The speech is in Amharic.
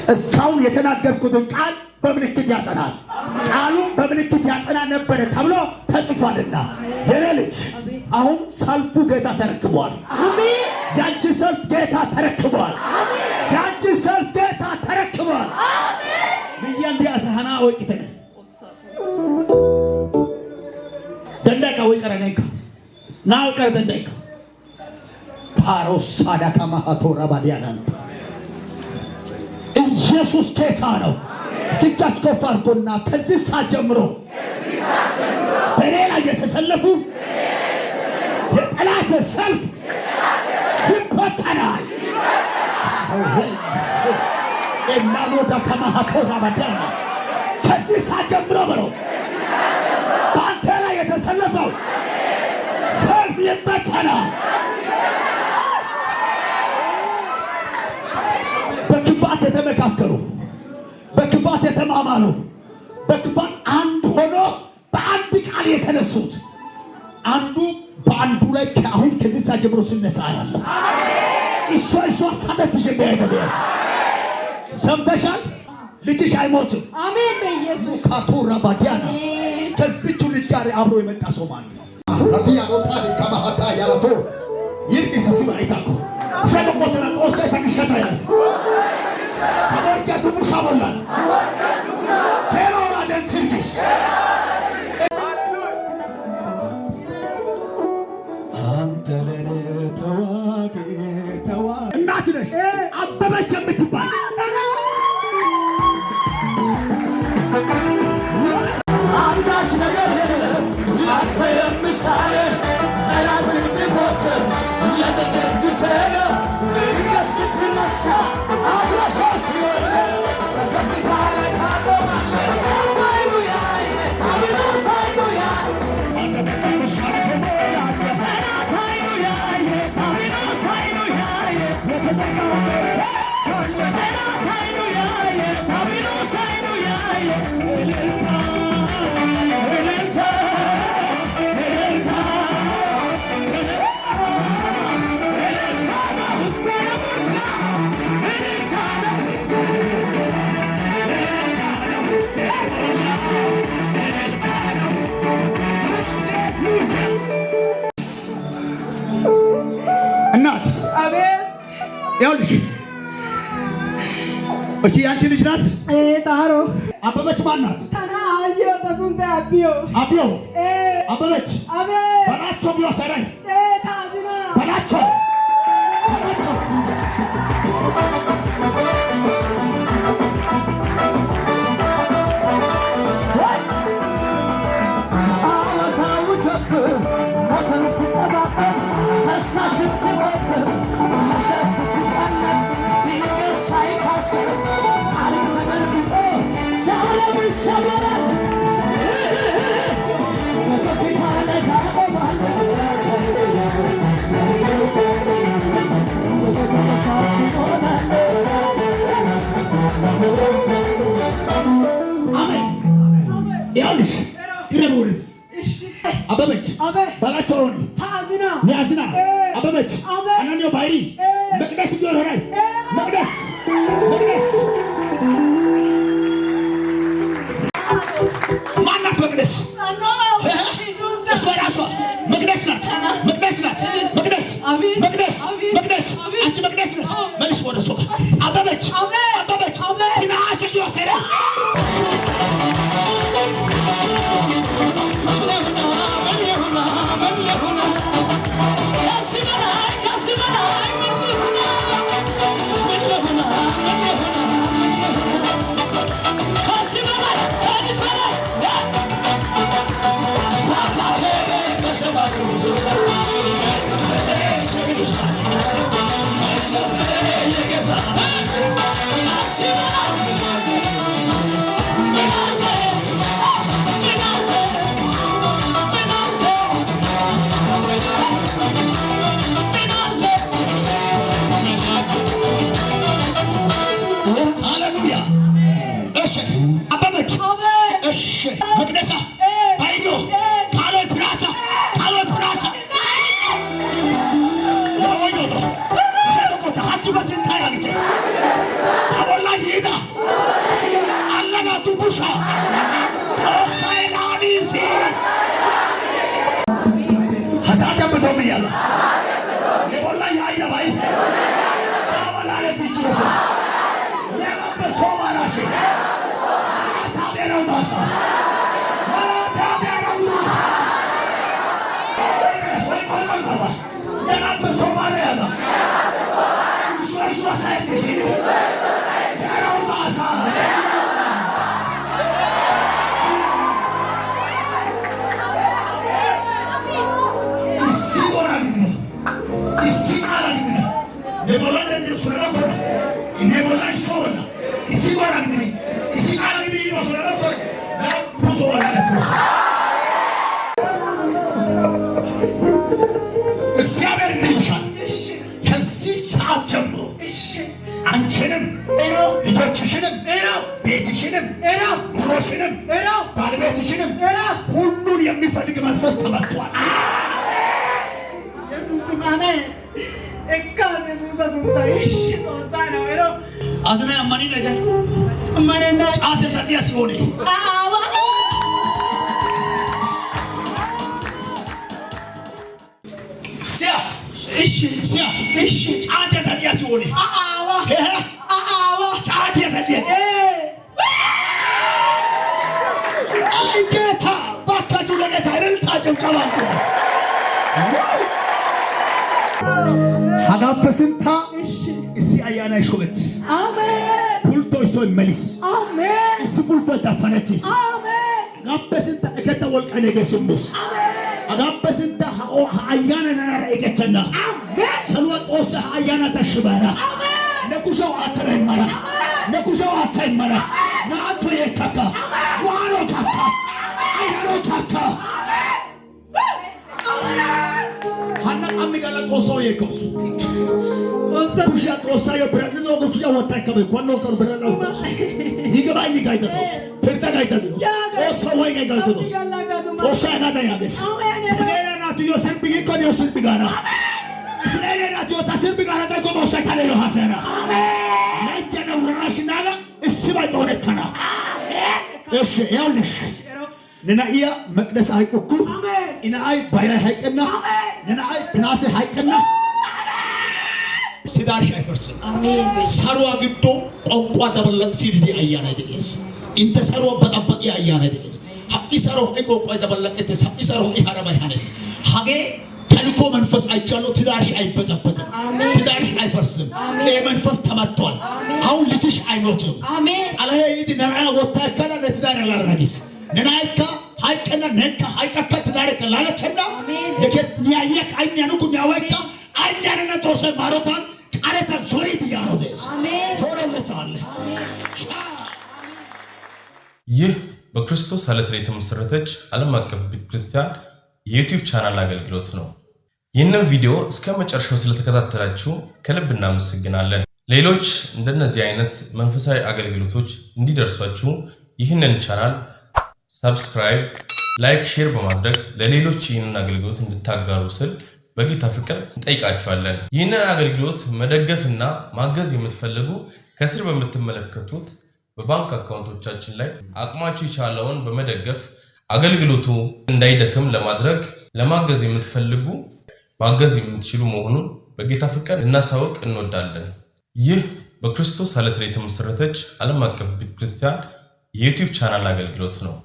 እስካሁን የተናገርኩትን ቃል በምልክት ያጸናል፣ ቃሉም በምልክት ያጸና ነበረ ተብሎ ተጽፏልና። የኔ ልጅ አሁን ሰልፉ ጌታ ተረክቧል። አሜን። ያንቺ ሰልፍ ጌታ ተረክቧል። ያንቺ ሰልፍ ጌታ ተረክቧል። Biyyan diyaasa hanaa oyqqitene danddaykka oyqqara nenkka naa oyqqara danddaykka. ፓሮሳዳ ከማሃቶ ረባዲያናን ኢየሱስ ጌታ ነው። እስኪ እጃችሁ ከፍ አድርጎና ከዚህ ሰዓት ጀምሮ በእኔ ላይ የተሰለፉ የጠላት ሰልፍ ይበተናል። ኤናኖዳ ከማሃቶ ረባዲያና ከዚህ ሰዓት ጀምሮ ብሎ በአንተ ላይ የተሰለፈው ሰልፍ ይበተናል። በክፋት የተመካከሩ፣ በክፋት የተማማሉ፣ በክፋት አንድ ሆኖ በአንድ ቃል የተነሱት አንዱ በአንዱ ላይ አሁን ከዚህ ሰዓት ጀምሮ ሲነሳ ያለው እሷ ሳደትሽ የሚያይተያዝ ሰምተሻል። ልጅሽ አይሞትም። አሜን በኢየሱስ። ካቶራ ባዲያና ከዚቹ ልጅ ጋር አብሮ የመጣ ሰው ማን ነው? ራቲያኖታኒ ከማሃታ ያላቶ ይርቅስ ሲባይታኮ ሰደቆተና ቆሰ ተከሸታ ያት ተበርኪያ ዱቡሳ ቦላን ቴሮራ ደንችርኪስ አንተ ለኔ ተዋጊ ተዋጊ እናት ነሽ። አበበች የምትባል አንዳች ነገር የለም ላንተ የሚሳንህ። ጠላትን ቢፎክር ለጥቂት ጊዜ ነው። ድንገት ስትነሳ አድራሻ ሲወርድ በከፍታ ላይ ታቆማለህ። ኃይሉ ያየ አብኖስ ኃይሉ ያየ ጠላት ኃይሉ ያየ አብኖስ ኃይሉ ያየ የተዘጋው ጠላት ኃይሉ ያየ አብኖስ ኃይሉ ያየ እልልታ እልልታ እልልታ እልልታ ነው ውስጤ የሞላ እልልታ ነው እልልታ ነው ውስጤ የሞላ እልልታ ነው። እናት አሜን። ይኸውልሽ እቺ ያንቺ ልጅ ናት። ታሮ አበበች ማን ናት? ተናየ ተሱንተ አቢዮ አብዮ አበበች አሜን። በላቸው ብሎ ሰራይ ታዝና በላቸው በላቸው። አወታውጀብህ ሞትን ስጠባበቅ ፈሳሽን ስፎክር መሸት ስትጨነቅ ድንገት ሳይታሰብ ታሪክ ተገልብጦ ዛሬም ይሰበራል። በከፍታ ላይ ታቆማለህ። አሜን። ይኸውልሽ ቅረብ ወደዚህ አበበች አሜን። በላቸው ሆነ ታዝና ኒያዝና አበበች አሜን። አናንዮ ባይሪ መቅደስ ሆራይ መቅደስ መቅደስ ማናት? መቅደስ እሷ ራሷ መቅደስ ናት። መቅደስ ናት። መቅደስ አሜን። መቅደስ አሜን። መቅደስ አሜን። አንቺ መቅደስ ነሽ። መልሽ ወደ እሷ ጋር አበበች አሜን። አበበች አሜን። ፒናስ ጊዮሰራ ሃሌሉያ። እሺ አበበች እሺ መቅደሳ ባይሎ ካሎይ ፕራሳ ካሎይ ፕራሳ ያወዮ ሸበቆታ Hachchi sintta yaagite. Ta bolla yiida allaga dubbushaa Xoossay laaliis. Ha saatiyappe doommi yaaga. Ne bolla yaayidabay baawa laalettiichchidosona. Neegappe soo baanaashin malaataa be'anawu daasa. Malaataa be'anawu daasa. Oyqqees, oyqqa, oyqqa, oyqqa. Negaappe soo baana yaaga. Issoy issuwa sahettishin be'anawu daasa. Issi wora gididi, issi qaala gididi, ne bollan denddidosona dokkona. Ne bollan issuwa bolla issi wora gididi, issi qaala gididi yiidosona dokkona. Naa"u sohuwan laalettidosona. እግዚአብሔር እንዲህ ይልሻል፣ ከዚህ ሰዓት ጀምሮ አንቺንም ልጆችሽንም ቤትሽንም ኑሮሽንም ባለቤትሽንም ሁሉን የሚፈልግ መንፈስ ተመቷል። Yesuus አሜን. Ekkaas Yesuusa sunttan. Ishshi Xoossaa na'awu ero. አዝና ያማኒ ነገር Ammanenna. ጫት የጸልያ ሲሆን Aawa. ሲያ እሺ ሲያ እሺ ጫት የጸልያ ሲሆን Aawa. Aawa. ጫት የጸልያ Ee. አይ ጌታ ባካችሁ ለጌታ እልልታ ጭብጨባ አምጡ። Hagaappe sintta እሺ issi ayyaanay sho'ettis. አሜን. Pulttoy issoy melis. አሜን. Issi pulttoy daffanettis. አሜን. Hagaappe sintta eketta wolqqay negee simmis. Hagaappe sintta ha ha ayyaanay nenaara eqettenna. Saluwa Xoossay ha ayyaanaa tashshi baana. Ne kushiyawu aattana immana. Ne kushiyawu aatta immana. Naa"antto yeekkakka. Waano kakka. Ayano kakka. Hanna qammi galla Xoossawu yeekkawusu. Xoossaa kushiya Xoossaayyo biradhdhidoogaa kushiya wotta ekkabeykku. Hanno karu biradhdha uttaasu. Yigibaynni gaydda dawusu. Pirdda gaydda de'awusu. Xoossawu woygay gaydda dawusu. Xoossay hagaadan yaagees. Israa'eela naatuyyo sirphphi giikko niyo sirphphi gaana. Israa'eela naatuyyo ta sirphphi gaana xayikko Xoossay ta neeyyo haasayana. Layttiya ne wuranaashin naaga issibay xoonettana. እሺ ይኸውልሽ ንናእያ መቅደስ አይቁኩ ኢነአይ ባይራይ hayqqenna ንናአይ ፕናሴ hayqqenna ትዳርሽ አይፈርስም። saruwaa giddo ቋንቋ dabalaqisiidi diya ayyaanay de'ees. Intte saruwaa baxabbaxiya ayyaanay de'ees. Ha"i saro ha"i ቋንቋይ dabalaqettes. Ha"i saro ha"i harabay hanees. Hagee ተልኮ መንፈስ አይቻለሁ። ትዳርሽ አይበጠበጥም። ትዳርሽ አይፈርስም። ይሄ መንፈስ ተመቷል። አሁን ልጅሽ አይሞትም። አለሄ ይዲ ነናያ ወታከለ ለትዳር ያላረጊስ ነናይካ hayqqenna nenka hayqqakka ትዳርከ ላለቸና ለኬት ኒያየክ አይኛኑ ኩኒያወይካ አይኛንነ Xoossay maarotan qaretan zoriidi yaano de'ees. ሆኖለታል። ይህ በክርስቶስ ዓለት ላይ የተመሰረተች ዓለም አቀፍ ቤተክርስቲያን የዩቲዩብ ቻናል አገልግሎት ነው። ይህንን ቪዲዮ እስከ መጨረሻው ስለተከታተላችሁ ከልብ እናመሰግናለን። ሌሎች እንደነዚህ አይነት መንፈሳዊ አገልግሎቶች እንዲደርሷችሁ ይህንን ቻናል subscribe፣ like፣ share በማድረግ ለሌሎች ይህንን አገልግሎት እንድታጋሩ ስል በጌታ ፍቅር እንጠይቃችኋለን። ይህንን አገልግሎት መደገፍና ማገዝ የምትፈልጉ ከስር በምትመለከቱት በባንክ አካውንቶቻችን ላይ አቅማችሁ የቻለውን በመደገፍ አገልግሎቱ እንዳይደክም ለማድረግ ለማገዝ የምትፈልጉ ማገዝ የምትችሉ መሆኑን በጌታ ፍቅር ልናሳውቅ እንወዳለን። ይህ በክርስቶስ ዓለት ላይ የተመሰረተች ዓለም አቀፍ ቤተክርስቲያን የዩቲዩብ ቻናል አገልግሎት ነው።